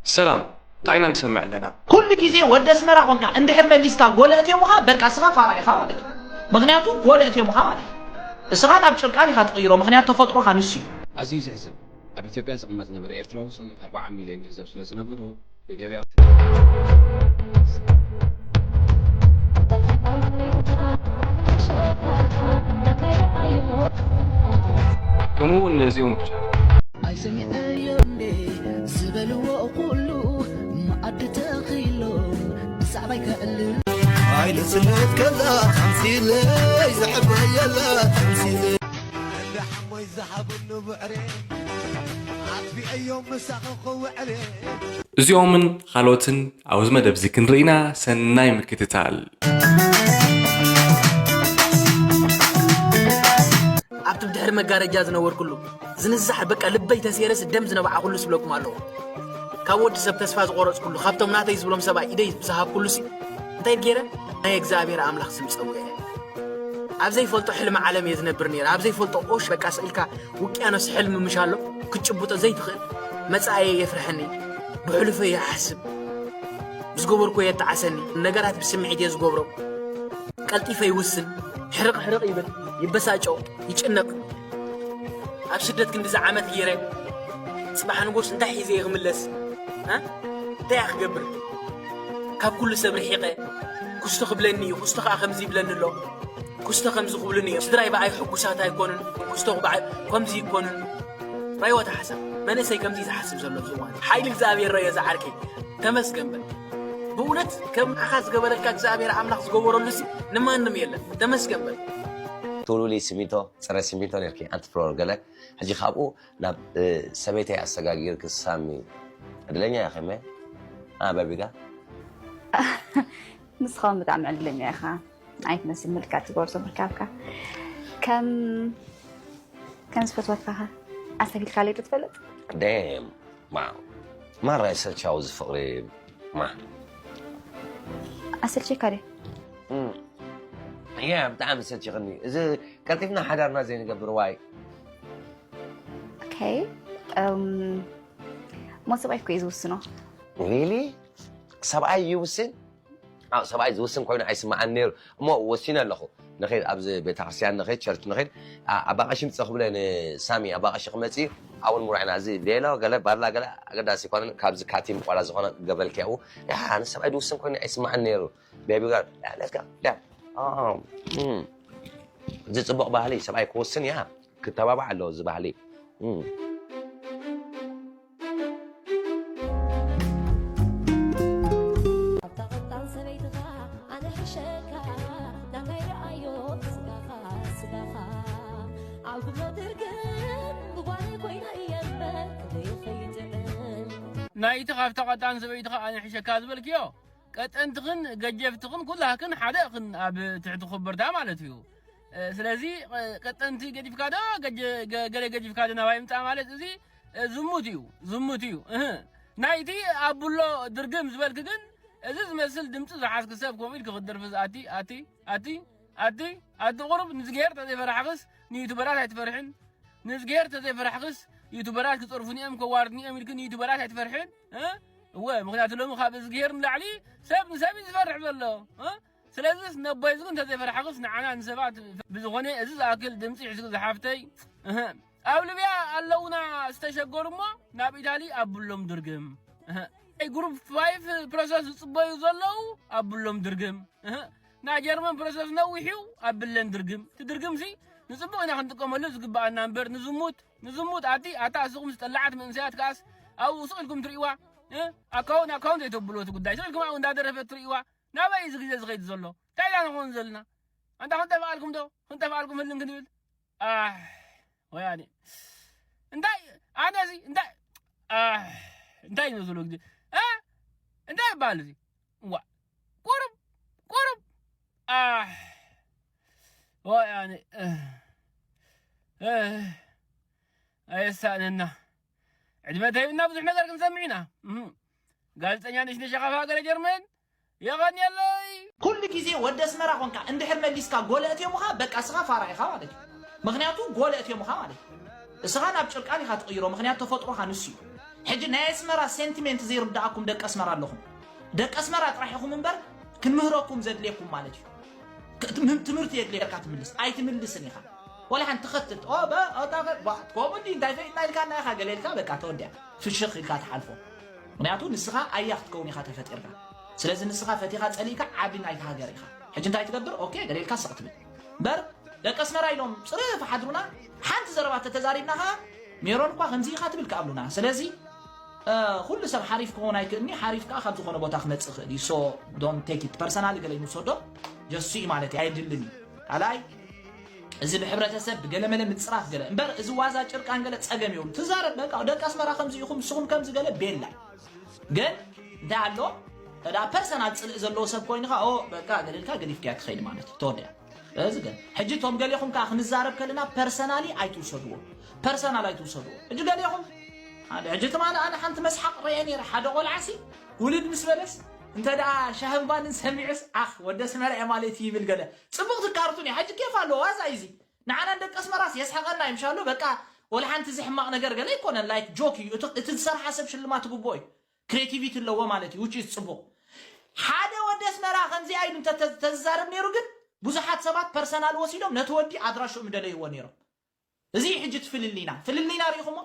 ሰላም፣ እንታይ ኢና ንሰምዕ ኣለና? ኩሉ ግዜ ወዲ ኣስመራ ኮንካ እንድሕር መሊስካ ጎለ እትዮምኻ በቃ እስኻ ፋራ ኢኻ ማለት እዩ። ምኽንያቱ ጎለ እትዮምኻ ማለት እዩ። እስኻ ናብ ጭርቃን ኢኻ ትቕይሮ ምኽንያቱ ተፈጥሮኻ ንሱ እዩ። ኣዝዩ ዘሕዝን፣ ኣብ ኢትዮጵያ ዝቕመጥ ዝነበረ ኤርትራዊ ስም ኣርብዓ ሚልዮን ገንዘብ ስለ ዝነበሮ ንገበያ ከምኡ እውን ነዚኦም ብቻ ኣይሰሚዐዮ እንዴ ዝበልዎ ኩሉ መኣዲ ተኺሎም ብዛዕባይ ከዕልል ኣይልስነት ከላ ተምሲለይ ዘሕበየላ ተምሲለይ ሓሞይ ዝሃብሉ ብዕሬ ኣጥፊአዮም ምሳኺ ክውዕሬ እዚኦምን ካልኦትን ኣብዚ መደብ እዚ ክንርኢና ሰናይ ምክትታል። ኣብቲ ብድሕሪ መጋረጃ ዝነበርኩሉ ዝንዛሕ በቃ ልበይ ተሴረስ ደም ዝነብዓኹሉ ስብለኩም ኣለኹ። ካብ ወዲ ሰብ ተስፋ ዝቆረጽኩሉ ካብቶም ናተይ ዝብሎም ሰብኣይ ኢደይ ዝሃብኩሉ ሲ እንታይ ገይረ ናይ እግዚኣብሔር ኣምላኽ ስም ጸዊዐ። ኣብ ዘይፈልጦ ሕልሚ ዓለም እየ ዝነብር ነይረ። ኣብ ዘይፈልጦ ኦሽ በቃ ስኢልካ ውቅያኖስ ሕልሚ ምሽ ኣሎ ክትጭብጦ ዘይትኽእል መጻእየ የፍርሐኒ። ብሕሉፈይ ይሓስብ። ዝገበርኩ የጣዓሰኒ። ነገራት ብስምዒት እየ ዝገብሮ። ቀልጢፈ ይውስን። ሕርቕ ሕርቕ ይብል፣ ይበሳጮ፣ ይጭነቕ። ኣብ ስደት ክንድዚ ዓመት ገይረ ጽባሕ ንጎስ እንታይ ሒዘ እየ ክምለስ? እ? እንታይ እያ ክገብር? ካብ ኩሉ ሰብ ርሒቐ ኩስቶ ክብለኒ እዩ። ኩስቶ ከኣ ከምዚ ይብለኒ ኣሎ። ኩስቶ ከምዚ ክብሉኒ እዮም። ስድራይ ብኣይ ሕጉሳት ኣይኮኑን። ኩስቶ ብኣይ ከምዚ ይኮኑን። ራይወታ ሓሳብ መንእሰይ ከምዚ ዝሓስብ ዘሎ ዝዋን ሓይሊ እግዚኣብሔር ረዮ ዝዓርከይ ተመስገን በል። ብእውነት ከም ኣኻ ዝገበረልካ እግዚኣብሔር ኣምላኽ ዝገበረሉ ሲ ንማንም የለን። ተመስገን በል። ትውልውሊ ሲሚንቶ፣ ጽረ ሲሚንቶ ነርኪ፣ ኣንቲ ፍሎር ገለ። ሕጂ ካብኡ ናብ ሰበይተይ ኣሰጋጊርኪ ሳሚ። ዕድለኛ ኢኺ መ? ኣበቢጋ። ንስኻ እውን ብጣዕሚ ዕድለኛ ኢኻ። ኣይትመስል ምልካት ትጎርዞ ምርካብካ። ከም ከም ዝፈትወካ ኣስተፊልካ ለይ ትፈልጥ? ደም ማ ማራ ይሰልቻው ዝፍቕሪ ማ ኣሰልቼካ ደ ያ ብጣዕሚ ሰልችኽኒ እዚ ቀልጢፍና ሓዳርና ዘይንገብር ዋይ ኦኬ እም፣ ሞ ሰብኣይ እኮ እዩ ዝውስኖ ሪሊ ሰብኣይ ይውስን ኣው ሰብኣይ ዝውስን ኮይኑ ኣይስማዓን ነይሩ እሞ ወሲነ ኣለኹ ንኸይድ ኣብዚ ቤተክርስትያን ንኸይድ ቸርች ንኸይድ ኣባቐሺ ምፀ ክብለ ንሳሚ ኣባቐሺ ክመፅ እዩ ኣውን ሙራዕና እዚ ሌሎ ገለ ባላ ገለ ኣገዳሲ ይኮነን ካብዚ ካቲም ቆላ ዝኾነ ገበልኪያኡ ንሰብኣይ ዝውስን ኮይኑ ኣይስማዓን ነይሩ ቤቢ ጋር let's go yeah um hmm. እዚ ፅቡቅ ባህሊ ሰብኣይ ክወስን እያ ክተባባዕ ኣለዎ እዚ ባህሊ ኣብታ ቀጣን ሰበይትኻ ኣነ ሕሸካ ናታይ ረኣዮ ስጋኻ ስጋኻ ኣብ ግብሮ ትርግም ብጓነይ ኮይና እየ እምበር ክብሪ ከይጥዕም ናይቲ ካብታ ቀጣን ሰበይትኻ ኣነ ሕሸካ ዝበልክዮ ቀጠንትኽን ገጀፍትኽን ኩላህክን ሓደ እኽን ኣብ ትሕቲ ኮበርታ ማለት እዩ። ስለዚ ቀጠንቲ ገዲፍካ ዶ ገለ ገዲፍካ ዶ ናባይ ምፃእ ማለት እዚ ዝሙት እዩ ዝሙት እዩ። ናይቲ ኣቡሎ ድርግም ዝበልክ ግን እዚ ዝመስል ድምፂ ዝሓዝክ ሰብ ከምኡ ኢልክ ክትደርፊ ዝኣቲ ኣቲ ኣቲ ኣቲ ኣቲ ቁሩብ ንዝግሄር ተዘይፈራሕክስ ንዩቱበራት ኣይትፈርሕን። ንእዝግሄር ተዘይፈራሕክስ ዩቱበራት ክፀርፉኒ እዮም ከዋርድኒ እዮም ኢልክን ዩቱበራት ኣይትፈርሕን እ? እወ ምክንያቱ ሎሚ ካብ እዝግሄር ንላዕሊ ሰብ ንሰብ እዩ ዝፈርሕ ዘሎ እ? ስለዚስ ነቦይ ዝግ እንተዘይፈራሕክስ ንዓና ንሰባት ብዝኾነ እዚ ዝኣክል ድምፂ ሒዝክ ዝሓፍተይ እህ ኣብ ልብያ ኣለውና ዝተሸገሩ እሞ ናብ ኢታሊ ኣብሎም ድርግም እህ ናይ ግሩፕ ፋይፍ ፕሮሰስ ዝፅበዩ ዘለዉ ኣብሎም ድርግም እህ ናይ ጀርመን ፕሮሰስ ነዊሕ እዩ ኣብለን ድርግም እቲ ድርግም ሲ ንፅቡቕ ኢና ክንጥቀመሉ ዝግበኣና እምበር ንዝሙት ንዝሙት ኣቲ ኣታ እስኹም ዝጠላዓት መንእሰያት ከኣስ ኣብኡ ስቕ ኢልኩም ትርእይዋ ኣካውን ኣካውን ዘይተብልዎ እቲ ጉዳይ ስቕ ኢልኩም ኣብኡ እንዳደረፈት ትርእይዋ ናበይ እዚ ግዜ ዝኸይድ ዘሎ እንታይ ኢና ንኸውን ዘለና ኣንታ ክንጠፍኣልኩም ዶ ክንጠፍኣልኩም ህልን ክንብል ኣሕ ወያኔ እንታይ ኣነ እዚ እንታይ ኣሕ እንታይ ይመስሉ ግዜ እ እንታይ ይበሃል እዚ ዋ ቁሩብ ቁሩብ ኣሕ ወያኔ ኣየሳእነና ዕድመ ተሂብና ብዙሕ ነገር ክንሰምዕ ኢና ጋዜጠኛ ነሽነሽ ኣኻፍ ሃገረ ጀርመን የቐንየለይ ኩሉ ግዜ ወዲ ኣስመራ ኾንካ እንድሕር መሊስካ ጎለ እትዮምኻ በቃ እስኻ ፋራ ኢኻ ማለት እዩ ምኽንያቱ ጎለ እትዮምኻ ማለት እዩ እስኻ ናብ ጭርቃን ኢኻ ትቕይሮ ምኽንያቱ ተፈጥሮኻ ንሱ እዩ ሕጂ ናይ ኣስመራ ሴንቲሜንት ዘይርዳእኩም ደቂ ኣስመራ ኣለኹም። ደቂ ኣስመራ ጥራሕ ኢኹም እምበር ክንምህረኩም ዘድልየኩም ማለት እዩ። ክ- ትምህም- ትምህርቲ የድልየካ ትምልስ ኣይትምልስን ኢኻ። ወላ ሓንቲ ትኸትት ኦ በ- ኦ፣ ታ- ባ- ከምኡ እንዲ እንታይ ፈይጥና ኢልካ እና ኢኻ ገለ ኢልካ በቃ ተወዲያ ፍሽኽ ኢልካ ትሓልፎ። ምክንያቱ ንስኻ ኣያ ክትከውን ኢኻ ተፈጢርካ። ስለዚ ንስኻ ፈቲኻ ጸሊእካ ዓቢ ናይቲ ሃገር ኢኻ። ሕጂ እንታይ ትገብር? ኦኬ ገለ ኢልካ ስቕ ትብል እምበር ደቂ ኣስመራ ኢሎም ጽርፍ ሓድሩና ሓንቲ ዘረባ ተተዛሪብና ኸዓ ሜሮን እኳ ከምዚ ኢኻ ትብል ክኣብሉና። ስለዚ ኩሉ ሰብ ሓሪፍ ክኸውን ኣይክእልኒ ሓሪፍ ከዓ ካብ ዝኾነ ቦታ ክመፅእ ክእል እዩ። So don't take it personal ገለ ይምሰዶ ጀሱ እዩ ማለት እዩ ኣይድልን እዩ። ካልኣይ እዚ ብሕብረተሰብ ብገለመለ ምፅራፍ ገለ እምበር እዚ ዋዛ ጭርቃን ገለ ፀገም የብሉ። ትዛረብ በቃ ደቂ ኣስመራ ከምዚ ኢኹም ንስኹም ከምዚ ገለ ቤላ ግን እንታይ ኣሎ ተዳ ፐርሰናል ፅልእ ዘለዎ ሰብ ኮይንካ ኦ በቃ ገለልካ ገዲፍካያ ትኸይድ ማለት እዩ ተወዲያ። እዚ ግን ሕጂ እቶም ገሌኹም ከዓ ክንዛረብ ከለና ፐርሰናሊ ኣይትውሰድዎ። ፐርሰናል ኣይትውሰድዎ። ሕጂ ገሌኹም ሓደ ሕጂ ትማሊ ኣነ ሓንቲ መስሓቅ ረየ ነይረ ሓደ ቆልዓሲ ውልድ ምስ በለስ እንተ ደኣ ሻህምባንን ሰሚዑስ ኣኽ ወደ ስመራ እየ ማለት እዩ ይብል ገለ ፅቡቅ ትካርቱን እዩ። ሕጂ ኬፍ ኣለዎ ዋዛ እዩ እዚ ንዓና ደቂ ኣስመራስ የስሓቀና እዩ ምሻሎ በቃ ወላ ሓንቲ እዚ ሕማቅ ነገር ገለ ኣይኮነን ላይክ ጆክ እዩ እቲ ዝሰርሓ ሰብ ሽልማት ግቦ እዩ። ክሬቲቪቲ ኣለዎ ማለት እዩ ውጭ ጽቡቅ ሓደ ወዲ ኣስመራ ከምዚኣ ኢሉ እንተ ተዝዛረብ ነይሩ ግን ብዙሓት ሰባት ፐርሰናል ወሲዶም ነቲ ወዲ ኣድራሽኡ ምደለይዎ ነይሮም። እዚ እዩ ሕጂ እቲ ፍልልይና። ፍልልይና ርኢኹሞ?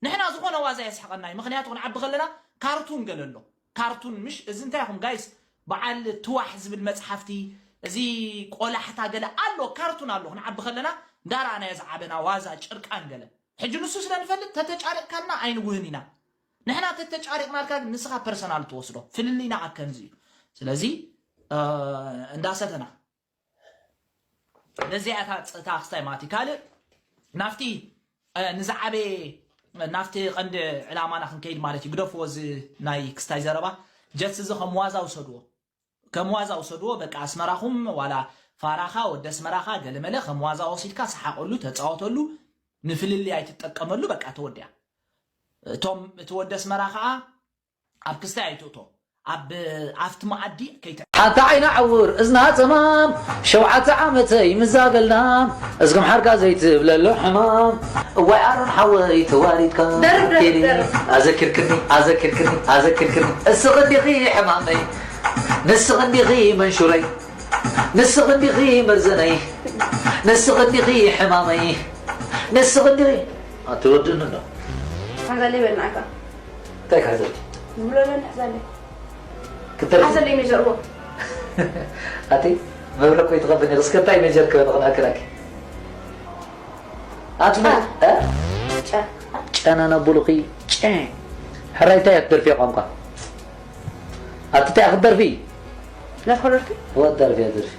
ንሕና ዝኾነ ዋዛ የስሕቐና እዩ። ምኽንያቱ ክንዓቢ ከለና ካርቱን ገለ ኣሎ። ካርቱን ምሽ እዚ እንታይ ኢኹም ጋይስ? በዓል ትዋሕ ዝብል መጽሓፍቲ እዚ ቆላሕታ ገለ ኣሎ ካርቱን ኣሎ። ክንዓቢ ከለና እንዳረኣናዮ ዝዓበና ዋዛ ጭርቃን ገለ። ሕጂ ንሱ ስለ ንፈልጥ ተተጫሪቕካልና ኣይንውህን ኢና። ንሕና ተተጫሪቕናልካ ግን ንስኻ ፐርሰናል ትወስዶ ፍልልይና ኣብ ከምዚ እዩ። ስለዚ እንዳሰተና ነዚኣ እታ ክስታይ ማለት እዩ ካልእ ናፍቲ ንዝዓበየ ናፍቲ ቀንዲ ዕላማና ክንከይድ ማለት እዩ ግደፍዎ እዚ ናይ ክስታይ ዘረባ ጀትስ እዚ ከም ዋዛ ውሰድዎ ከም ዋዛ ውሰድዎ በቃ ኣስመራኹም ዋላ ፋራኻ ወዲ ኣስመራኻ ገለመለ ከም ዋዛ ወሲድካ ሰሓቀሉ ተፃወተሉ ንፍልልይ ኣይትጠቀመሉ በቃ ተወዲያ እቶም እቲ ወዲ ኣስመራ ከዓ ኣብ ክስታይ ኣይትእቶ ኣብ ኣብቲ መኣዲ ከይተ ኣታ ዓይና ዕውር እዝና ጸማም ሸውዓተ ዓመተይ ምዛበልና እዝግም ሓርካ ዘይትብለሉ ሕማም እዋይ ኣሮን ሓወይ ተዋሪድካ ደርፍ፣ ደርፍ፣ ቴዲ ደርፍ። ኣዘኪርክኒ ኣዘኪርክኒ ኣዘኪርክኒ እስኺ እንዲኺ ሕማመይ ንስኺ እንዲኺ መንሹረይ ንስኺ እንዲኺ መርዘነይ ንስኺ እንዲኺ ሕማመይ ንስኺ እንዲኺ ኣትወድእኒ ዶ ሓዛለይ በልናዕካ እንታይ ካዘል ዝብሎ ኣለኒ ሓዛለይ ክትደርፊ ሓዘለይ ሜጀርዎ ኣቲ መብረ ኮይ ትኸብኒ እስከ እንታይ ሜጀር ከበ ንኽንኣክላኪ ኣቲ ጨ ጨናና ቡሉኺ ጨ ሕራይ እንታይ ክትደርፊ ቋንቋ ኣቲ እንታይ ክትደርፊ ደርፎ ደርፊ ወት ደርፊ ደርፊ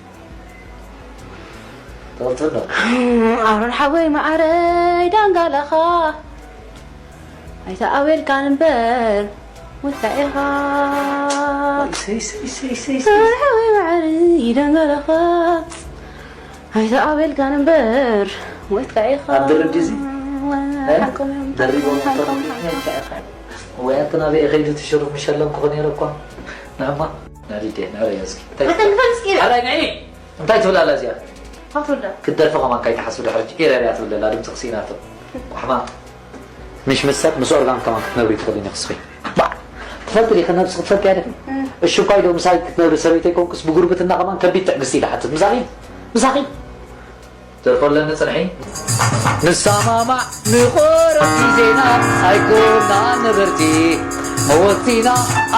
ኣሮን ሓወይ መዓረይ ዳንጋላኻ ኣይተኣወልካን እምበር ወታ ኢኻ ሓወይ መዓረይ ዳንጋላኻ ኣይተኣወልካን እምበር ወታ ኢኻ ኣብ ድርብ ድዚ ደሪቦም ወይ ኣንተ ናበይ ከይዱ ትሽሩፍ ምሸለምኩ ነይረ እኳ ንዕማ ናዲደ ንዕረዮ እስኪ ኣራይ ንዒ እንታይ ትብል ኣላ እዚኣ ክትደርፊ ከማን ካይትሓስቢ ድሕሪ ኢረርያ ትብል ዘላ ድምፂ ክስኢናቶ ቋሕማ ምሽ ምስ ሰብ ምስ ኦርጋን ከማን ክትነብሪ ትኽእሊ ንክስኺ ትፈልጢ ዲኺ ነብሲ ክትፈልጥያ ዲኺ እሹኳይ ዶ ምሳይ ክትነብሪ ሰበይተይ ኮንኩስ ብጉርብትና ከማን ከቢድ ትዕግስቲ ኢለ ሓትት ምሳኺ ምሳኺ ደርፎ ኣለኒ ጽንሒ ንሰማማዕ ንቆረብ ግዜና ኣይኮና ነበርቲ መወቲና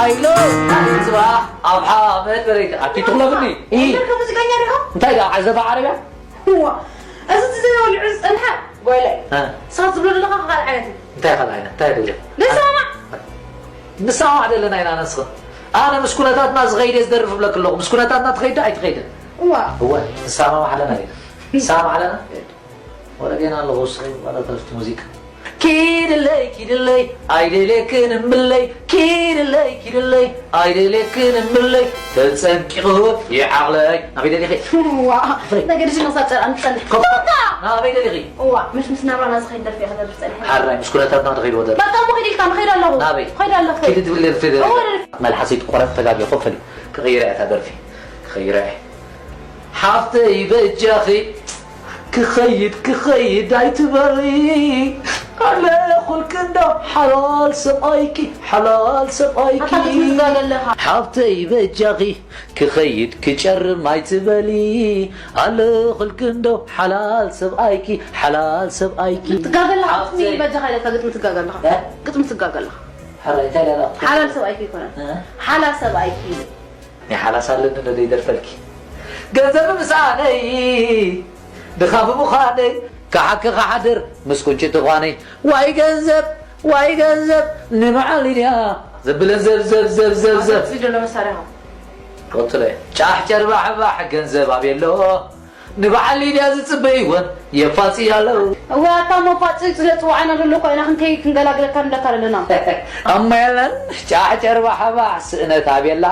ኣይሎ ጽባሕ ኣብ ሓመድ በረይቲ ኣቲ ትኽለፍኒ እንታይ ዳ ዓዘባ ዓረብያ እዋ እዚ ትዘይበልዑ ዝጸንሐ ጓይለ ሳት ዝብሎ ዘለኻ ካልእ ዓይነት እንታይ ካልእ ዓይነት እንታይ ደለ ንሰማማዕ ንሰማማዕ ዘለና ኢና ነስኽን ኣነ ምስ ኩነታትና ዝኸይደ ዝደርፍ ብለክ ኣለኹ ምስ ኩነታትና ትኸይደ ኣይትኸይደ እዋ እወ ንሰማማዕ ኣለና ኢና ንሰማማዕ ኣለና ወረዴና ኣለኹ ስኸይ ማለት ረፍቲ ሙዚቃ ኪድለይ ኪድለይ ኣይደልየክን እምብለይ ኪድለይ ኪድለይ ኣይደልየክን እምብለይ ተጸንቂቑ ይዓቕለይ ናበይ ደሊኺ ዋ ነገር ሽኖ ሳብ ጸርኣን ትጸንሕ ኮካ ናበይ ደሊኺ ዋ ምሽ ምስ ናብራና ዝኸይድ ደርፊ እየ ክደርፍ ጸኒሐ ሓራይ ምስ ኩነታትና ንኸይድ ወደር በቃ እሞ ኸይድ ኢልካ ንኸይድ ኣለኹ ናበይ ኸይድ ኣለኹ ኪድ ትብል ደርፊ ደርፊ ኸይድ ኣለኹ መልሓሰይ ትቆረጥ ተጋጊ ኮፈል ክቕይረ እያ ደርፊ ክቕይረ እያ ሓፍተይ በጃኺ ክኸይድ ክኸይድ ኣይትበሊ ኣለኹ ኩልክንዶ ሓላል ሰብኣይኪ ሓላል ሰብኣይኪ ኣታ ክትምዝጋገ ኣለኻ። ሓብተይ በጃኺ ክኸይድ ክጨርም ኣይትበሊ ኣለኹልክንዶ ሓላል ሰብኣይኪ ሓላል ሰብኣይኪ ትጋገ ኣለኻ። ግጥሚ ሓብተይ በጃኻ ኢለካ ግጥሚ ትጋገ ኣለኻ። እ? ግጥሚ ትጋገ ኣለኻ። ሓራይ እንታይ ደኣ ሓላል ሰብኣይኪ ይኮነ እ? ሓላ ሰብኣይኪ ናይ ሓላስ ኣለኒ ዶ ዘይደርፈልኪ ገንዘብ ምሳነይ ድኻፍ ምዃነይ ክሓኪ ክሓድር ምስ ቁንጭቲ ኳነይ ዋይ ገንዘብ ዋይ ገንዘብ ንበዓል ኢድያ ዘብለን ዘብ ዘብ ዘብ ዘብ ዘብ እዚ ዘሎ መሳርያ ቀጥለ ጫሕ ጨርባሕባሕ ገንዘብ ኣቤሎ ንበዓል ኢድያ ዝጽበይወን የፋጽያ ኣለዉ እዋ ኣታ መፋጽ ስለ ጽዋዕና ዘሎ ኮይና ክንከይ ክንገላግለካ ንብለካ ኣለና ኣማ የለን ጫሕ ጨርባሕባሕ ስእነት ኣቤላ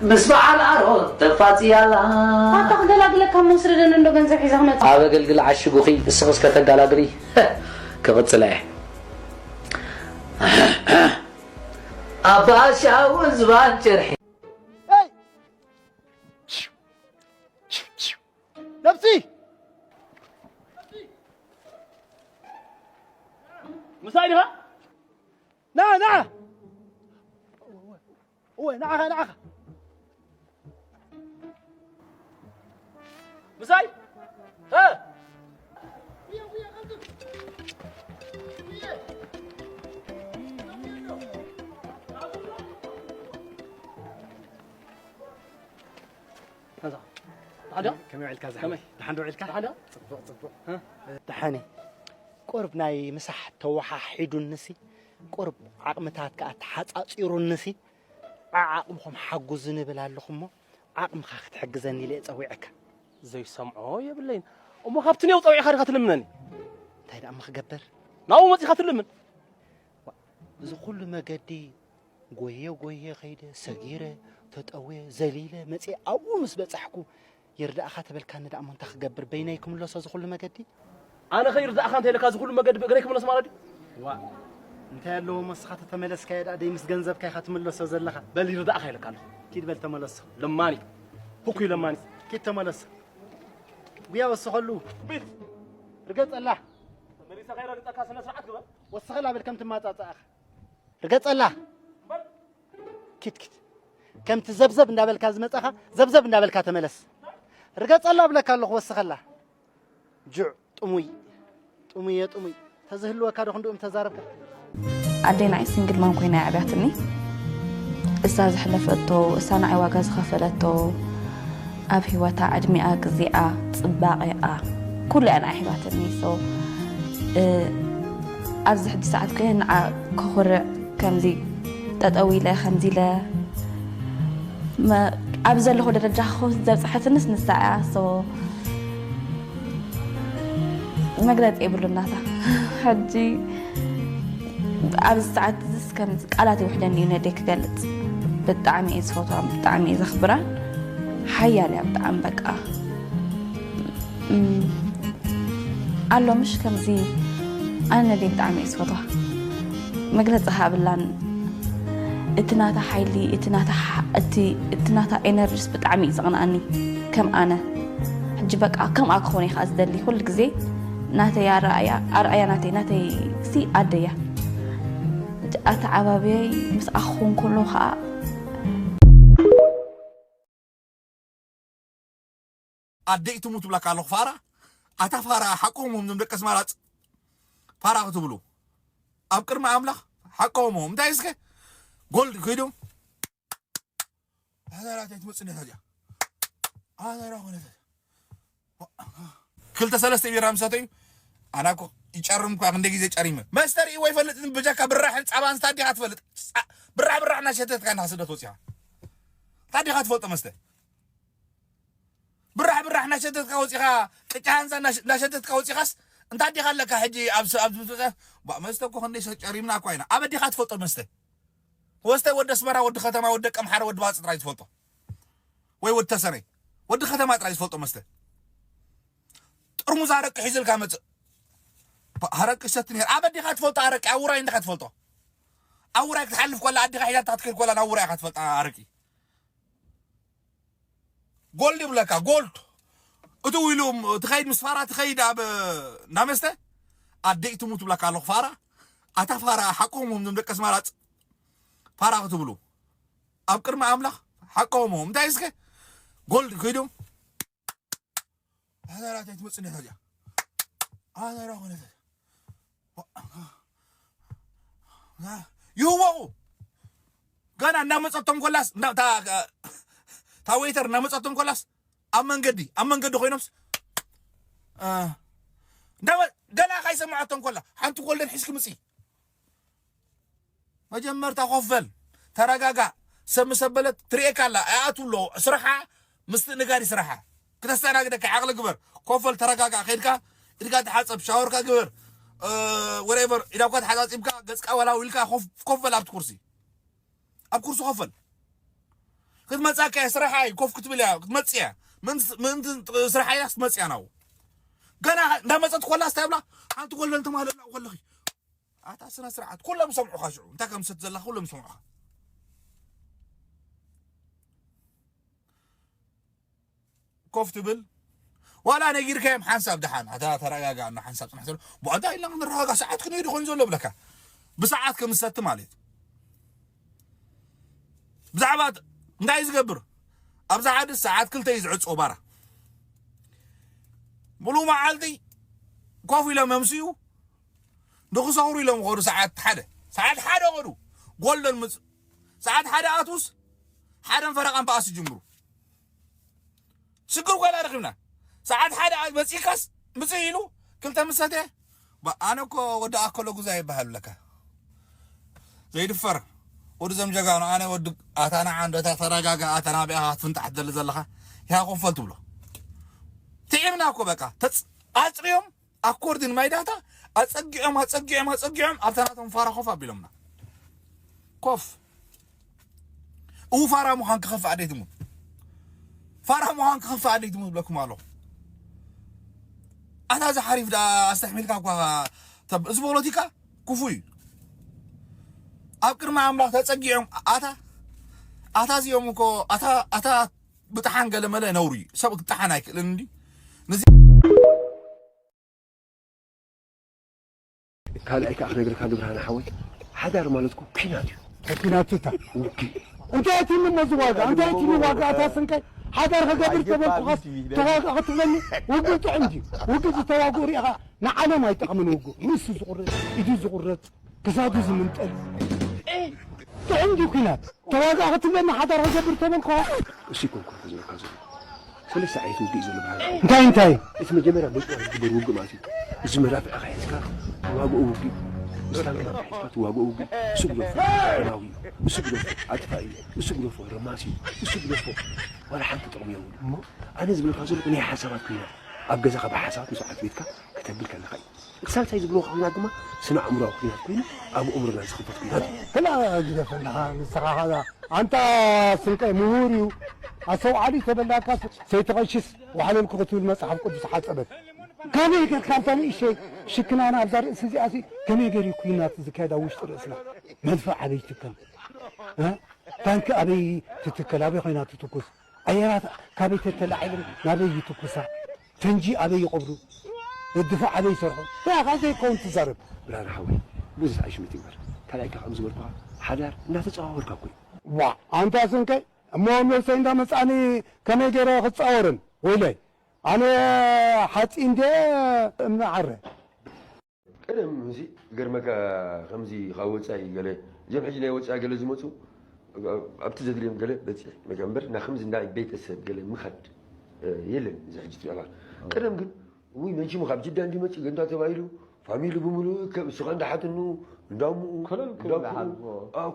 ምስ በዓል ኣሮን ተፋጽያ ኣላ ኣታ ክገላግለካ እሞ ስደደኒ እንዶ ገንዘብ ሒዛ ክመጽእ ኣብ ኣገልግል ዓሽጉኺ እስኺ እስከ ተጋላግሊ ክቕጽለ እየ ኣባሻውን ዝባን ጭርሒ Hey! ነብሲ! ምሳይ ዲኻ? ና ና! እወ ንዓኻ ንዓኻ! ምሳይ? ሀ? ከመይ ውዒልካ ዝሓወይ? ደሓን ዶ ውዒልካ? ደሓን ዶ? ጽቡቕ ጽቡቕ። ደሓን እየ። ቁሩብ ናይ ምሳሕ ተወሓሒዱኒሲ ቁሩብ ዓቕምታት ከኣ ተሓጻጺሩኒሲ ዓዓቕምኹም ሓጉዙኒ እብል ኣለኹ እሞ ዓቕምኻ ክትሕግዘኒ ኢለ እየ ጸዊዐካ። ዘይሰምዖ የብለይን። እሞ ካብቲ ኔው ጸዊዕኻ ዲኻ ትልምነኒ? እንታይ ደኣ እሞ ክገብር? ናብኡ መጺኻ ትልምን? ዋ፣ እዚ ኩሉ መገዲ ጎየ ጎየ ከይደ ሰጊረ ተጠውየ ዘሊለ መፅየ ኣብኡ ምስ በፃሕኩ ይርዳእኻ ተበልካኒ ደኣ እሞ እንታይ ክገብር በይነይ ክምለሶ እዚ ኩሉ መገዲ ኣነ ከ ይርዳእኻ እንተ ኢለካ እዚ ኩሉ መገዲ ብእግረይ ክምለስ ማለት ድዩ ዋ እንታይ ኣለዎ እሞ እስኻ ተተመለስካዮ ደኣ ደይ ምስ ገንዘብካ ኢኻ ትምለሶ ዘለኻ በል ይርዳእኻ ኢለካ ኣለኹ ኪድ በል ተመለሶ ለማኒ ኩኩይ ለማኒ ኪድ ተመለሶ ጉያ ወስኸሉ ቢት ርገጸላ ተመሊሰ ከይረግጸካ ስነ ስርዓት ግበር ወስኸላ በል ከም ትማጻጻእኻ ርገጸላ ኪትኪት ከምቲ ዘብዘብ እንዳበልካ ዝመጻኻ ዘብዘብ እንዳበልካ ተመለስ ርገጸላ ብለካ ኣለኹ ወስኸላ ጁዕ ጥሙይ ጥሙየ ጥሙይ ተዝህልወካ ዶ ክንድኡም ተዛረብካ ኣዴና እየ ሲንግል ማም ኮይና የዕብያትኒ እሳ ዘሕለፈቶ እሳ ንዓይ ዋጋ ዝኸፈለቶ ኣብ ህይወታ ዕድሚኣ፣ ግዜኣ፣ ጽባቐኣ፣ ኩሉ እያ ንዓይ ሂባትኒ። So ኣብዚ ሕጂ ሰዓት ከ ንዓ ከኹርዕ ከምዚ ጠጠው ኢለ ከምዚ ኢለ ኣብ ዘለኹ ደረጃ ክኸውን ዘብፅሐትንስ ንሳ እያ። So መግለፂ የብሉን ናታ ሕጂ ኣብዚ ሰዓት እዚስ ከምዚ ቃላት ይውሕደኒ እዩ ነደይ ክገልፅ ብጣዕሚ እየ ዝፈትዋን ብጣዕሚ እየ ዘኽብራን ሓያል እያ ብጣዕሚ በቃ ኣሎ ምሽ ከምዚ ኣነ ነደይ ብጣዕሚ እየ ዝፈትዋ መግለፂ ሃብላን እቲ ናታ ሓይሊ እቲ ናታ ሓ- እቲ እቲ ናታ ኤነርጂስ ብጣዕሚ እዩ ዘቕንኣኒ ከም ኣነ ሕጂ በቃ ከምኣ ክኾነ እየ ከዓ ዝደሊ ኩሉ ግዜ ናተይ ኣረኣያ ኣርኣያ ናተይ ናተይ ሲ ኣደያ ኣተዓባብያይ ምስኣ ክኾን ከሎ ከዓ ኣደይ ትሙት ብላካ ኣለኹ ፋራ ኣታ ፋራ ሓቆም ም ደቂ ኣስመራ ፋራ ክትብሉ ኣብ ቅድሚ ኣምላኽ ሓቆም እንታይ እስከ ጎልድ ከይዶም ኣዛራት ኣይትመፅኒ ታዲያ ኣዛራ ኮነት ክልተ ሰለስተ ቢራ ምሰተዩ ኣና እኮ ይጨርም እኳ ክንደ ግዜ ጨሪመ መስተ ርእይዎ ይፈልጥ ብጀካ ብራሕን ፃባን ስታ ዲኻ ትፈልጥ ብራሕ ብራሕ እናሸተትካ እናስደት ወፂኻ እንታይ ዲኻ ትፈልጦ መስተ ብራሕ ብራሕ እናሸተትካ ወፂኻ ቅጫ ሃንሳ እናሸተትካ ወፂኻስ እንታይ ዲኻ ኣለካ ሕጂ ኣብዚ ኣብዚ መስተ እኮ ክንደይ ጨሪምና እኳ ኢና ኣበ ዲኻ ትፈልጦ መስተ ወስተ ወዲ ኣስመራ ወዲ ከተማ ወዲ ደቂ ኣምሓራ ወዲ ባጽ ጥራይ ዝፈልጦ ወይ ወዲ ተሰነይ ወዲ ከተማ ጥራይ ዝፈልጦ መስተ ጥርሙዝ ኣረቂ ሒዝልካ መጽእ ኣረቂ ሰቲ ነር ኣበ ዲኻ ትፈልጦ ኣረቂ ኣብ ውራይ እንዲኻ ትፈልጦ ኣብ ውራይ ክትሓልፍ ኮላ ኣዲኻ ሒዛታ ክትከድ ኮላ ናብ ውራይ ኢኻ ትፈልጣ ኣረቂ ጎልድ ይብለካ ጎልድ እቱ ኢሉ ትኸይድ ምስ ፋራ ትኸይድ ኣብ እንዳመስተ ኣደይ ትሙት ብለካ ኣለኹ ፋራ ኣታ ፋራ ሓቆም እዮም ደቂ ኣስመራ ፋራ ክትብሉ ኣብ ቅድሚ ኣምላኽ ሓቆም እዮም። እንታይ እስከ ጎልድ ኮይዶም ኣዛራት ኣይትመጽእ ነታ እዚኣ ኣዛራ ኮነት ይህወቑ። ገና እንዳመጸቶም ኮላስ እንዳ- እታ እታ ዌይተር እንዳመጸቶም ኮላስ ኣብ መንገዲ ኣብ መንገዲ ኮይኖምስ እ፣ እንዳመ- ገና ካይሰማዓቶም ኮላ ሓንቲ ጎልደን ሒዝኪ ምጺ። መጀመርታ ኮፍ በል፣ ተረጋጋእ። ሰብ ምስ ኣበለት ትርእየካ ኣላ ኣይኣቱ ኣሎ። ስራሓ ምስትእንጋድ ስራሓ። ክተስተናግደካ ዓቕሊ ግበር። ኮፍ በል፣ ተረጋጋእ። ከይድካ ኢድካ ተሓጸብ፣ ሻወርካ ግበር። ወሬቨር ኢዳኳ ተሓጻጺብካ ገጽካ ወላው ኢልካ ኮፍ በል ኣብቲ ኩርሲ። ኣብ ኩርሲ ኮፍ በል። ክትመጻካ እያ፣ ስራሓ እዩ፣ ኮፍ ክትብል እያ፣ ክትመጽእ እያ። ምእንቲ ምእንቲ ስራሓ ኢላ ክትመጽእ እያ ናብኡ። ገና እንዳመጸት ኮላ ስታይ ብላ ሓንቲ ጎልደን ተማለላ ከለኺ ኣታ ስነ ስርዓት ኩሎም ይሰምዑኻ። ሽዑ እንታይ ከም ዝሰቲ ዘለኻ ኩሎም ይሰምዑኻ። ኮፍ ትብል ዋላ ነጊርካዮም ሓንሳብ ደሓን ኣታ ተረጋጋ እና ሓንሳብ ጽናሕ ዘሎ ብኣንታ ኢልና ክንረጋጋ ሰዓት ክንሄዱ ኮይኑ ዘሎ ብለካ ብሰዓት ከም ዝሰቲ ማለት ብዛዕባ እንታይ ዝገብር ኣብዛ ዓዲ ሰዓት ክልተ እዩ ዝዕጾ ባራ ሙሉ መዓልቲ ኮፍ ኢሎም የምስዩ ንክሰኽሩ ኢሎም ኸዱ ሰዓት ሓደ ሰዓት ሓደ ኸዱ ጎልደን ምጽ ሰዓት ሓደ ኣትውስ ሓደን ፈረቓን በኣስ ይጅምሩ ሽግር ኮይና ረኺብና ሰዓት ሓደ ኣት መጺካስ ምጽእ ኢሉ ክልተ ምሰተ ኣነ እኮ ወዲ ኣከሎ ጉዛ ይበሃል ለካ ዘይድፈር ወዲ ዘም ጀጋኑ ኣነ ወዲ ኣታ ንዓ እንዶ እታ ተረጋጋ ኣታ ናብኣ ክትፍንጣሕ ትደሊ ዘለኻ ይሃ ኮፈል ትብሎ ትዒምና እኮ በቃ ኣጽርዮም ኣኮርዲን ማይ ዳታ ኣጸጊዖም ኣጸጊዖም ኣጸጊዖም ኣብታ ናቶም ፋራ ኮፍ ኣቢሎምና ኮፍ እው ፋራ ምዃን ክኸፍእ ኣደይ ትሙት ፋራ ምዃን ክኸፍእ ኣደይ ትሙት ብለኩም ኣለኹ ኣታ እዚ ሓሪፍ ዳ ኣስተሕሚልካ እኳ እዚ ፖለቲካ ክፉ እዩ ኣብ ቅድሚ ኣምላኽ ተጸጊዖም ኣታ ኣታ እዚኦም እኮ ኣታ ኣታ ብጥሓን ገለ መለ ነውሪ ሰብ ክጥሓን ኣይክእልን እንዲ ነዚ ካልኣይ ከዓ ክነግርካ ግብርሃን ሓወይ ሓዳር ማለት እኮ ኲናት እዩ። ኲናት እታ ውግእ እንታይ ትኒ መዚ ዋጋ እንታይ ትኒ ዋጋ ኣታ ስንቀይ ሓዳር ከገብር ተበልኩኻስ ተዋጋ ክትብለኒ ውግእ ጥዕም ድዩ? ውግእ ዝተዋግኡ ሪኢኻ ንዓለም ኣይጠቕምን ውግእ ርእሱ ዝቑረፅ ኢዱ ዝቑረፅ ክሳዱ ዝምንጠል ጥዕም ድዩ ኲናት ተዋጋ ክትብለኒ ሓዳር ከገብር ተበልኩኻ እሱ ይኮንኩ ዝብለካ ዘሎ ሰለስተ ዓይነት ውግእ እዩ ዘሎ ብርሃን። እንታይ እንታይ? እቲ መጀመርያ በጭዋ ዝግበር ውግእ ማለት እዩ። እዚ መዳፍዕ ሒዝካ ተዋግኦ ውግእ። ምስ ታንኪ መዳፍዕ ሒዝካ ተዋግኦ ውግእ። እሱ ግደፎ፣ ደማዊ እዩ። እሱ ግደፎ፣ ኣጥፋኢ እዩ። እሱ ግደፎ፣ ረማሲ እዩ። እሱ ግደፎ፣ ዋላ ሓንቲ ጥቕሚ የብሉ። ኣነ ዝብለካ ዘለኹ ናይ ሓሳባት ኮይና ኣብ ገዛኻ ብሓሳባት ምስ ዓት ቤትካ ከተብል ከለኻ እዩ። ሳልሳይ ዝብልዎ ኩናት ድማ ስነ ኣእምሮኣዊ ኩናት ኮይኑ ኣብ ኣእምሮና ዝኽፈት ኩናት እዩ። ክላ ግደፈና ንስኻ ኻዛ ኣንታ ስንቀይ ምሁር እዩ ኣስተውዓሊ ተበላካ ሰይተቐሽስ ዋሕለልኩ ክትብል መጽሓፍ ቅዱስ ሓጸበት። ካበይ ጌርካ ኣብዛ ንእሽተይ ሽክናና ኣብዛ ርእሲ እዚኣሲ ከመይ ገይሩ ኩናት ዝካየድ ኣብ ውሽጢ ርእስና? መድፍዕ ኣበይ ትከል? ታንኪ ኣበይ ትትከል? ኣበይ ኮይና ትትኩስ? ኣየራት ካበይ ተተላዒለን ናበይ ይትኩሳ? ፈንጂ ኣበይ ይቐብሩ? እድፋዕ ኣበይ ይሰርሑ? እንታይ ኢኻ ዘይከውን ትዛረብ? ብርሃነ ሓወይ ብዙሕ ኣይሽምት ይግበር ካልኣይካ ከም ዝበልኩኻ ሓዳር እናተፀዋወርካ እኮ እዩ። ዋ ኣንታ ስንቀይ እሞ ነብሰይ እንዳመፃኒ ከመይ ገይረ ክፃወርን ወይለይ ኣነ ሓፂ እንደ እምኒ ዓረ ቀደም እዚ ገርመካ ከምዚ ካብ ወፃኢ ገለ እዞም ሕጂ ናይ ወፃኢ ገለ ዝመፁ ኣብቲ ዘድልዮም ገለ በፂሕ መጀምበር ና ከምዚ ናይ ቤተሰብ ገለ ምኻድ የለን እዚ ሕጂ ትሪኦ ቀደም ግን ውይ መን ሽሙ ካብ ጅዳ እንዲመፅእ ገንታ ተባሂሉ ፋሚሊ ብምሉእ ከም እሱኻ እንዳሓትኑ እንዳምኡ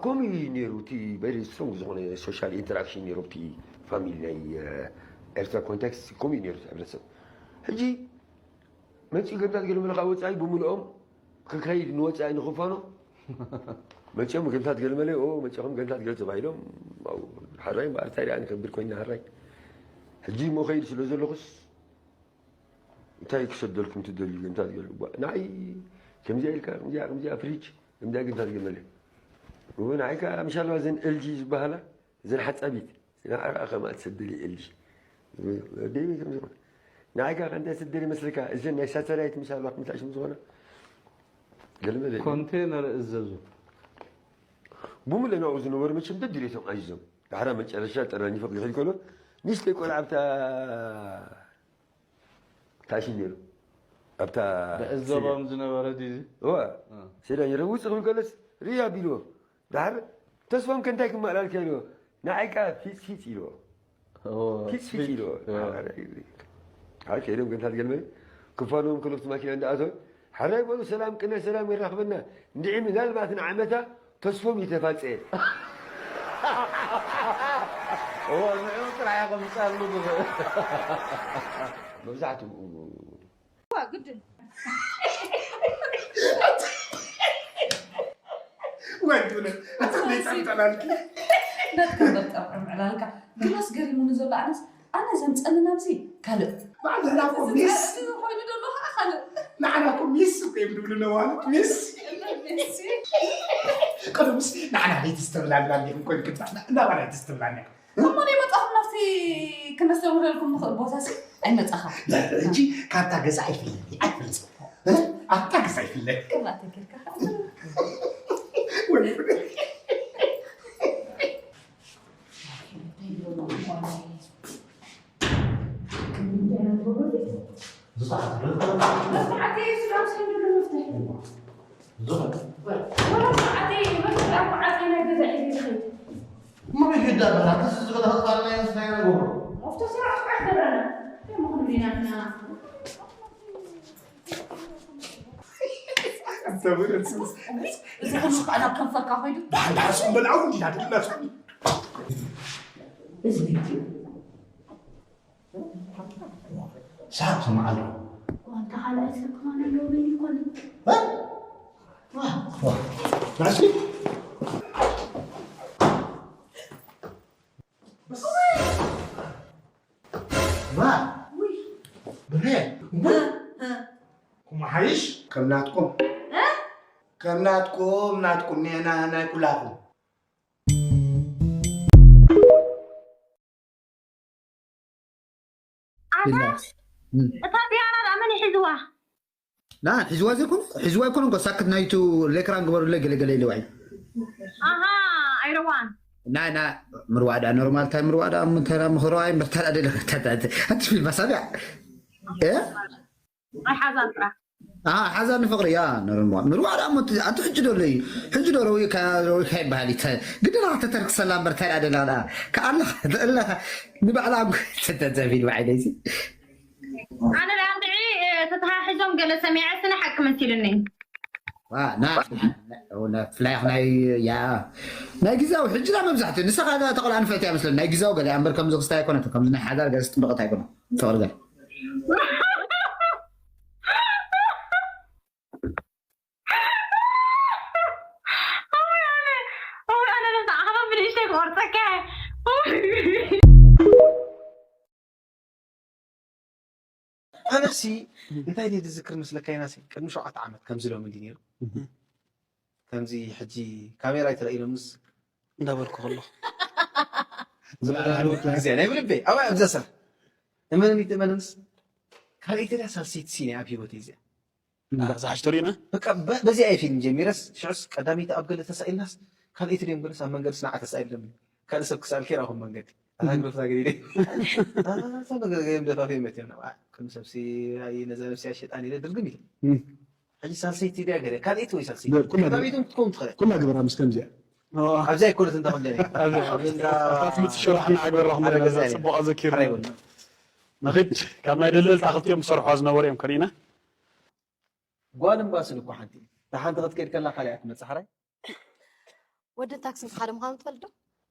ከምኡ እዩ ነይሩ እቲ በሪ ስትሮንግ ዝኾነ ሶሻል ኢንተራክሽን ነይሩ ኣብቲ ፋሚሊ ናይ ኤርትራ ኮንቴክስት ከምኡ እዩ ነይሩ ሕብረተሰብ ሕጂ መፂኡ ገንታት ገለመለ ካብ ወፃኢ ብምልኦም ክካይድ ንወፃኢ ንኽፋኖ መፂኦም ገንታት ገለመለ ኦ መፂኹም ገንታት ገለ ተባሂሎም ሓራይ እምበኣር እንታይ ደኣ ንከብድ ኮይና ሓራይ ሕጂ እሞ ከይድ ስለ ዘለኹስ እንታይ ክሰደልኩም ትደልዩ ገንታት ገለ ንዓይ ከምዚኣ ኢልካ ከምዚኣ ከምዚኣ ፍሪጅ ከምዚኣ ገንታት ገለመለ ንዓይ ከዓ ምሻልባ ዘን ኤልጂ ዝበሃላ እዘን ሓፃቢት ንዓኣ ከዓ ከምኣ ትሰደል እየ ኢልሽ ወደይ ከም ዝኾነ ንዓይ ከዓ ከምታ ትሰደል ይመስለካ እዘን ናይ ሳተላይት ምሽ ኣለዋ ከምታ ሽም ዝኾነ ገለ መለ ኮንቴነር እዘዙ። ብሙለ ናብኡ ዝነበሩ መቸም ደድልየቶም ኣዚዞም። ዳሕራ መጨረሻ ጠራኒፎ ክድሕል ከሎ ንእሽተይ ቆልዓ ኣብታ ታሽን ነይሩ ኣብታ ብዕዘቦም ዝነበረ ድዩ? እዋ ሴዳ ነይረ ውፅእ ክብል ከለስ ርያ ቢልዎ ዳሕር ተስፋም ከንታይ ክመኣላልካ ኢልዎ ንዓይ ከዓ ፊፅ ፊፅ ኢልዎ ፊፅ ፊፅ ኢልዎ ሓ ከይዶም ገንታት ገልመ ክፋኖም ክልፍቲ ማኪና እንዳኣተው ሓራይ በሉ ሰላም ቅነ ሰላም የራኽበና እንድዒ ምናልባት ንዓመታ ተስፎም ይተፋፀ እዎ ንዕኡ ጥራሕ ኢኹም ዝፀሉ መብዛሕትኡ ግድን ወንድነ ኣታ ቤት ኣምጠላልኪ ነትከበር ጠብዕም ዕላልካ ግናስ ገሪሙኒ ዘሎ ኣነስ ኣነ ዘምፀኒ ናብዚ ካልእ ባዕልና እኮ ሚስ እዚ ኮይኑ ዘሎ ከዓ ካልእ ንዓና እኮ ሚስ እኮ እዮም ዝብሉ ነዋልድ ሚስ ቀደምስ ንዓና ለይትስተብላልና እንዲኹም ኮይኑ ክብታና እናባና ይትስተብላና እሞ ናይ መጣኹም ናብቲ ክነስተምረልኩም ንኽእል ቦታ ሲ ኣይመፃኻ ሕጂ ካብታ ገዛ ኣይፍለኒ ኣይፈልፅ ኣብታ ገዛ ኣይፍለኒ ክላተ ጌርካ እሞ ከይዳ በላ ክስ ዝበለ ክጥፋልና ይመስለኝ ነገር እዚ ኩሉ ከዓ ናብ ከንፈርካ ኮይዱ ዳሕዳሕስ በልዓው እንዲና ድልና እዚ ሳብ ስማዓሉ ዋንታ ካልኣይ ሰብ ክኾነ ኣለዎ በይኑ ይኮነ ናሲ ብሬ ኩምሓይሽ ከም ናትኩም ከም ናትኩም ናትኩም ኔና ናይ ኩላኩም ኣታ እታ ፒያኖ ደኣ መን ይሕዝዋ? ና ሒዝዋ ዘይኮነ ሒዝዋ ኣይኮነ እኮ ሳክት ናይቱ ሌክራን ግበሩለይ ገለገለ ኢለዋ እዩ ኣሃ ኣይረዋን ናይ ና ምርዋዳ ኖርማል ታይ ምርዋዳ ምተራ ምኽረዋይ ምርታዳ ደለ ኣቲ ፊልም ኣሳቢያ እ ኣይሓዛን ጥራሕ ሓዛ ንፍቅሪ ያ ኖርማል ምርዋዳ ሞ ኣቲ ሕጂ ዶ ለይ ሕጂ ዶ ረዊ ካይ በሃል ይተ ግድና ተተርክሰላ ምርታዳ ደለ ከኣላ ተእላ ንባዕላ ተተዘፊል ባዕለይሲ ኣነ ደኣ እንድዒ ተተሓሒዞም ገለ ሰሚዐ ስነ ሓቂ መሲሉኒ ፍላይ ናይ ያ ናይ ግዛዊ ሕጂ ዳ መብዛሕትኡ ንስኻ ተቆልዓ ንፍዕቲ እያ መስለኒ ናይ ግዛዊ ገለ እምበር ከምዚ ክስታይ ኣይኮነት ከምዚ ናይ ሓዳር ገለ ስጥበቀት ኣይኮነ ፍቅሪ ገለ ኣነ ነዛ ዓኸባ ብንእሽተይ ክቆርፀካ ኣነሲ እንታይ ድየ ዝዝክር መስለካ ኢናሲ ቅድሚ ሸውዓተ ዓመት ከምዚ ሎሚ እንዲ ነይሩ ከምዚ ሕጂ ካሜራ ይትረእይሎምስ እንዳበልኩ ከለኹ ዝበላለወት ግዜ ናይ ብልበይ ኣብኣ ኣብዛ ሰብ እመንኒ ትእመንንስ ካልኣይቲ ድያ ሳልሰይቲ ሲነ ኣብ ህይወተይ እዚኣ ዝሓሽቶ ርኢና በቃ በዚኣ እየ ፊልም ጀሚረስ ሽዑስ ቀዳመይቲ ኣብ ገለ ተሳኢልናስ ካልኣይቲ ድዮም ገለስ ኣብ መንገድስ ንዓ ተሳኢሎም ካልእ ሰብ ክሳልኪ ራኹም መንገዲ ኣታ ግደፍታ ገዲደ ኣታ መገገዮም ደፋፊ መትዮም ናብ ከም ሰብሲ ኣይ ነዛ ነብሲ ኣሸጣን ኢለ ድርግም ኢለ ሕጂ ሳልሰይቲ ድያ ገለ ካልኣይቲ ወይ ሳልሰይቲ ቀዳመይቶም ክትከውን ትኽእል ኩላ ግበራ ምስ ከምዚኣ ኣብዚ ኣይኮነት እንተ ከምዚ ትምፅእ ሽራሕ ንዓግበራኹም ዘለና ፅቡቅ ኣዘኪሩ ንኽድ ካብ ናይ ደለልታ ክልቲኦም ዝሰርሖ ዝነበሩ እዮም ከሪእና ጓል እምባስል እኮ ሓንቲ እታ ሓንቲ ክትከይድ ከላ ካልኣ ትመፅእ ሓራይ ወድን ታክስን ሓደ ምዃኑ ትፈልጥ ዶ?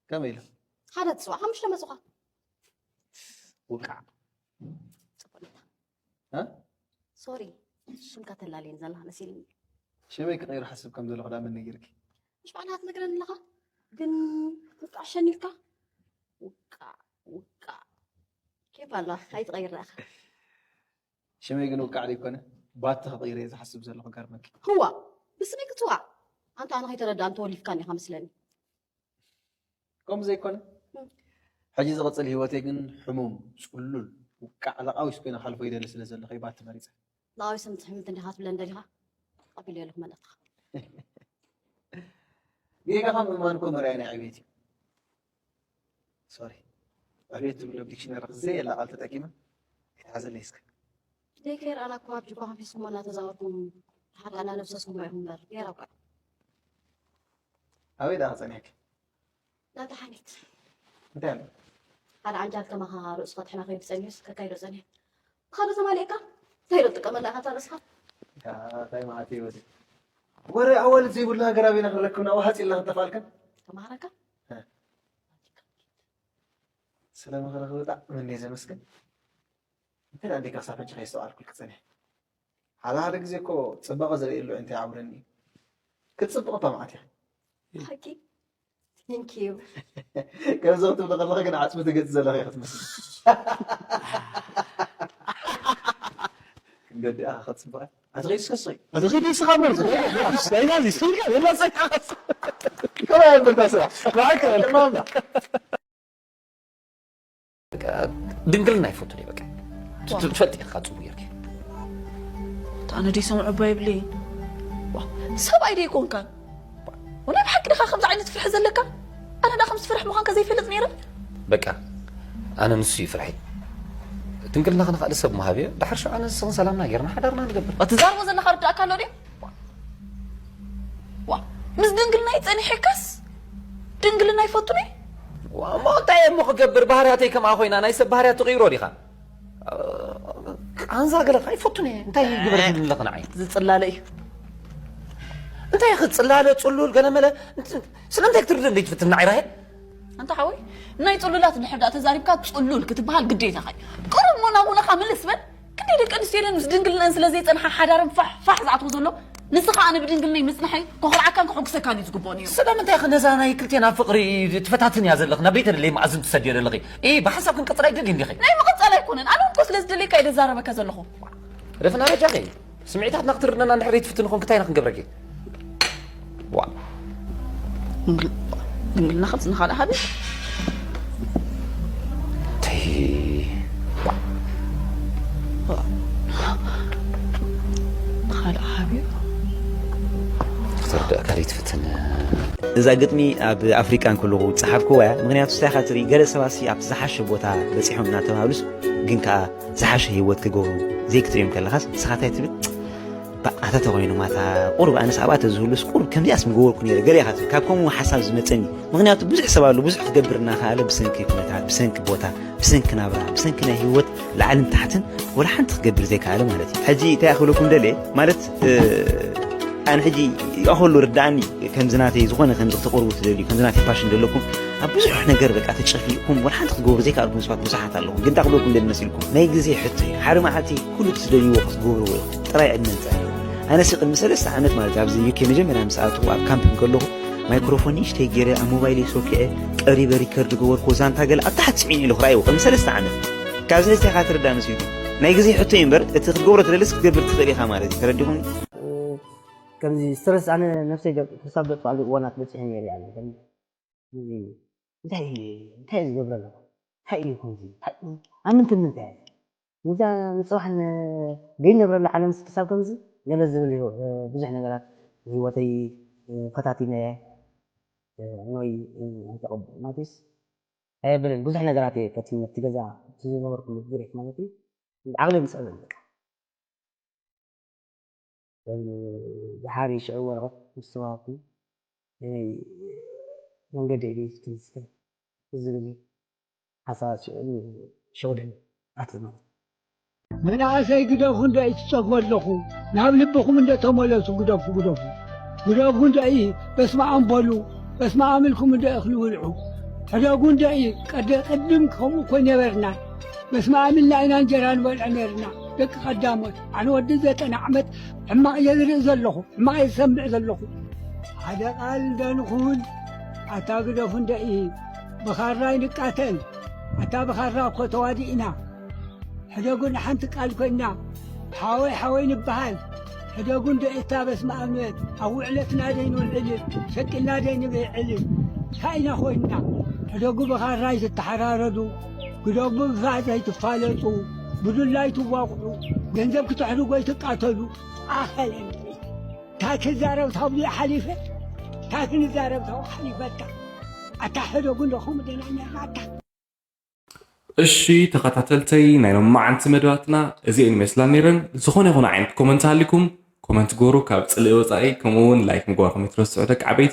ከመይ ኢለ? ሓደ ትፅዋዕ ሓሙሽተ መፅኻ። ውቃዕ። ሶሪ ሽምካ ተላልየን ዘላ መሲልኒ። ሽመይ ክቐይር ሓስብ ከም ዘለኹ ዳ መን ነጊርኪ? ምሽ ባዕልኻ ትነግረኒ ኣለኻ ግን ውቃዕ ሸኒልካ ውቃዕ ውቃዕ ኬፍ ኣላ ኣይትቐይር ዳእኻ። ሽመይ ግን ውቃዕ ደይኮነ ባቲ ክቕይር እየ ዝሓስብ ዘለኹ ገርመኪ። ህዋ ብስመይ ክትዋዕ ኣንታ ኣነ ከይተረዳእኒ ተወሊፍካኒ ኢኻ መስለኒ። ከምኡ ዘይኮነ ሕጂ ዝቕጽል ህይወተይ ግን ሕሙም፣ ጽሉል፣ ውቃዕ ለቓዊስ ኮይነ ክሓልፎ ይደሊ ስለ ዘለኹ እዩ ባቲ መሪጸ። ለቓዊስ ምትሕምምት እንዲኻ ትብለን ደሊኻ? ተቐቢለ ኣለኹ መልእኽትኻ። ጌጋኻ ምእማን እኮ መርኣያ ናይ ዕቤት እዩ። ሶሪ፣ ዕቤት ትብሎ ዲክሽነሪ ዘየላ ቃል ተጠቂመ ኣይትሓዘለይ እስከ። ደይ ኬር ኣና እኮ ኣብ ጅባኹም ሒዝኩሞ እናተዛወርኩም ሓቃና ነብሰስኩሞ ኢኹም እምበር ጌራ እኳ። ኣበይ ደኣ ክጸንሐኪ? ናታ ሓኒት። እንታይ ኣሎ? ሓደ ዓንጃል ከማኻ ርእሱ ከጥሕና ከይዱ ጸኒሑስ ከካይዶ ጸኒሑ። ብኻዶ ተማሊእካ እንታይ ዶ ትጥቀመላ ኢኻ እታ ርእስኻ? እንታይ ማለት እዩ ወዲ? ወረ ኣዋልድ ዘይብሉ ሃገር ኣበይና ክንረክብ ናብኡ ሃፂልና ክንጠፋልክን? ተማሃረካ? ስለ ምኽርኺ ብጣዕሚ እንድየ ዘመስግን። እንተ ደኣ እንዲካ ሳፈንጭ ከየስተውዓልኩልኪ ጸኒሐ። ሓደ ሓደ ግዜ እኮ ጽባቐ ዝርእየሉ እንታይ ይዓውረኒ እዩ። ክትጽብቕ እባ መዓት ኢኺ። ሓቂ? Thank you። ከምዚ ክትብሊ ከለኺ ግን ዓጽሚ ትገጽ ዘለኺ ኢኺ ትመስሊ። ክንገዲ ኣኻ ክትጽብቐ። ኣቲ ኸይድ እስከ ስቂ። ኣቲ ኸይድ እስኻ ማለት እዩ። ናይና እዚ ስቂ ኢልካ፣ የላ ስቂ ኢኻ። ከመይ ዓይነት ስራሕ? ብሓቂ፣ ማማ። በቃ ድንግልና ይፈቱ ደይ በቃ። ዋ። ትፈልጥ ኢኻ ጽቡቅ ጌርኪ። ኣነ ደይ ሰምዖ እባ ይብለይ። ዋ፣ ሰብኣይ ደይ ኮንካ። ወላ ብሓቂ ድኻ ከምዚ ዓይነት ፍርሒ ዘለካ? ኣነ ዳ ከምዚ ፍርሒ ምዃንካ ዘይፈልጥ ነይረ። በቃ ኣነ ንሱ እዩ ፍርሒ። ድንግልና ከነ ካልእ ሰብ ምሃብ እየ። ድሓር ሽዑ ኣነ ንስኽን ሰላምና ጌርና ሓዳርና ንገብር። ትዛርቦ ዘለኻ ርዳእካ ኣሎ ድዩ? ዋ፣ ምስ ድንግልናይ ጸኒሐካስ ድንግልና ይፈቱኒ? ዋ፣ እሞ እንታይ እሞ ክገብር? ባህርያተይ ከምኣ ኮይና ናይ ሰብ ባህርያት ትቕይሮ ዲኻ? ቃንዛ ገለ ከኣ ይፈቱኒ። እንታይ ይግበር ኣለኺ ንዓይ? ዝጽላለ እዩ። እንታይ ክጽላለ፣ ጽሉል፣ ገለ መለ? እንት-፣ ስለምንታይ ክትርድእ እንደ ትፍትን ንዓይ ራሄል? ኣንታ ሓወይ፣ ናይ ጽሉላት እንድሕር ደኣ ተዛሪብካ ጽሉል ክትበሃል ግዴታኻ እዩ። ቅሩብ ሞና ሞናኻ ምልስ በል። ክንደይ ደቂ ኣንስትዮ ኢለን ምስ ድንግልነን ስለ ዘይጸንሓ ሓዳረን ፋሕ ፋሕ ዝኣትዎ ዘሎ፣ ንስኻ ኣነ ብድንግልነይ ምጽንሐይ ከኹርዓካን ከሐጉሰካን እዩ ዝግብኦ ነይሩ። ስለምንታይ ኢኺ ነዛ ናይ ክልቴና ፍቕሪ ትፈታትን እያ ዘለኺ? ናብ ቤተ ልለይ መኣዝን ትሰድዮ ዘለኺ? ኢ፣ ብሓንሳብ ክንቅጽል ኣይደልይ እንዲኺ? ናይ ምቕጻል ኣይኮነን። ኣነ እውን እኮ ስለ ዝደለየካ እየ ደዛረበካ ዘለኹ። ረፍና በጃኺ። ስምዒታትና ክትርድእና እንድሕር ዘይትፍትን ኾንኪ እንታይ ኢና ክንገብረኪ? ዋ። ድንግል-፣ ድንግልና ኸምዚ ንኻልእ ሃቢ? ተይ። ዋ። ዋ። ንኻልእ ሃቢ? ክትርድእካ ዘይትፍትን። እዛ ግጥሚ ኣብ ኣፍሪቃ እንከለኹ ዝጸሓፍክዋ እያ። ምኽንያቱ እንታይ ኢኻ ትርኢ፣ ገለ ሰባትሲ ኣብቲ ዝሓሸ ቦታ በጺሖም እናተባህሉስ ግን ከኣ ዝሓሸ ህይወት ክገብሩ ዘይክትርእዮም ከለኻስ፣ ንስኻ እንታይ ትብል? ባ-፣ ኣታ ተኾይኑ ማታ ቁሩብ ኣነስ ኣብኣ ተዝህሉስ ቁሩብ ከምዚኣስ ምገበርኩ ነይረ፣ ገለ ኢኻ ትብል። ካብ ከምኡ ሓሳብ ዝመጸኒ። ምኽንያቱ ብዙሕ ሰብ ኣሎ፣ ብዙሕ ክገብር እናኸኣለ ብሰንኪ ኩነታት፣ ብሰንኪ ቦታ፣ ብሰንኪ ናብራ፣ ብሰንኪ ናይ ህይወት ላዕልን ታሕትን ወላ ሓንቲ ክገብር ዘይከኣለ ማለት እዩ። ሕጂ እንታይ ክብለኩም ደልየ? ማለት፣ እ፣ ኣነ ሕጂ ይኣኸሉ ርድኣኒ፣ ከምዚ ናተይ ዝኾነ ከምዚ ክተቕርቡ ትደልዩ፣ ከምዚ ናተይ ፋሽን ዘለኩም፣ ኣብ ብዙሕ ነገር በቃ ተጨፊእኩም፣ ወላ ሓንቲ ክትገብሩ ዘይከኣልኩም ሰባት ብዙሓት ኣለኹም። ግን እንታይ ክብለኩም ደሊ መሲልኩም? ናይ ግዜ ሕቶ እዩ። ሓደ መዓልቲ ኩሉ እቲ ትደልይዎ ክትገብርዎ ኢኹም። ጥራይ ዕድመ ምጽኣይ እዩ። ኣነሲ ቅድሚ ሰለስተ ዓመት ማለት እዩ፣ ኣብዚ ዩ ኬ መጀመርያ ምስ ኣተኹ ኣብ ካምፕ እንከለኹ፣ ማይክሮፎን ንእሽተይ ገይረ ኣብ ሞባይለይ ሶኪዐ ቀሪበ ሪከርድ ገበርኩዎ። ዛንታ ገለ ኣብ ታሕቲ ጽዒኑ ኢሉ ክረኣይዎ ቅድሚ ሰለስተ ዓመት። ካብዚ ሕጂ እንታይ ኢኻ ትርዳእ መሲልኩም? ናይ ግዜ ሕቶ እዩ እምበር፣ እቲ ክትገብሮ ትደልስ ክትገብር ትኽእል ኢኻ ማለት እዩ። ተረዲኹም? ከምዚ ስትረስ ኣነ ነብሰይ ገ-፣ ክሳብ ዘጥፍኣሉ እዋናት በጺሐ ነይረ እየ። ኣነ ከም እዚ እንታይ እዩ፣ እንታይ እዩ ዝገብረና? እንታይ እዩ ከምዚ? እንታይ እዩ? ኣመንቲ ንምንታይ? ነዛ ንጽባሕ ን-፣ ዘይነብረላ ዓለምስ ክሳብ ከምዚ ገለ ዝብል እዩ። ብዙሕ ነገራት ህይወተይ ፈታቲነ እየ። ወይ ኣይተቐብ-፣ ማለትስ ኣየብልን። ብዙሕ ነገራት እየ ፈቲነ። እቲ ገዛ፣ እቲ ዝነበርኩሉ ዙርያ ማለት እዩ። ዓቕለይ ምጸበኒ። ድሓር ሽዑ ወረቐት ምስ ተዋሃብኩ፣ መንገዲ ዕቤት ክምስከር ዝብል ሓሳባት ሽዑ ሸውደን ኣትመ። መናእሰይ ግደፉ እንዶ ይትጸፉ ኣለኹ፣ ናብ ልብኹም እንዶ ተመለሱ፣ ግደፉ፣ ግደፉ። ግደፉ እንዶ ኢ፣ በስመ ኣም በሉ፣ በስመ ኣም ኢልኩም እንዶ እኽሊ ብልዑ። ሕደጉ እንዶ ኢ፣ ቀደ-፣ ቅድም ከምኡ እኮ ነበርና። በስመ ኣም ኢልና ኢና እንጀራ ንበልዕ ነርና። ደቂ ቀዳሞት፣ ኣነ ወዲ ዘጠና ዓመት ሕማቕ እየ ዝርኢ ዘለኹ፣ ሕማቕ እየ ዝሰምዕ ዘለኹ። ሓደ ቃል እንዶ ንኹን፣ ኣታ ግደፉ እንዶ ኢ፣ ብኻራ ይንቃተል። ኣታ ብኻራ እኮ ተዋዲእና። ሕደጉ ንሓንቲ ቃል ኮይና፣ ሓወይ ሓወይ ንበሃል። ሕደጉ እንዶ ኢታ በስመ ኣብ ንበል። ኣብ ውዕለትና ደይ ንውዕልን፣ ሸቂልና ደይ ንብዕልን። እንታይ ኢና ኮይንና? ሕደጉ ብኻራ ኣይትተሓራረዱ፣ ግደፉ ብፋዝ ኣይትፋለጡ፣ ብዱላ ኣይትዋቕዑ፣ ገንዘብ ክተሕድጉ ኣይትቃተሉ። ኣኸለ ንርኢ። እንታይ ክዛረብ ታብዚ ሓሊፈ እንታይ ክንዛረብ ታው ሓሊፈታ ኣታ ሕደጉ እንደኹም ደናኛ ኣታ እሺ ተኸታተልተይ ናይ ሎማዓንቲ መደባትና እዚአን ይመስላ ነይረን። ዝኾነ ይኹን ዓይነት ኮመንት ሃሊኩም ኮመንት ግበሩ፣ ካብ ፅልኢ ወፃኢ። ከምኡ እውን ላይክ ምግባርኩም ይትረስዑ ደቂ ዓበይቲ።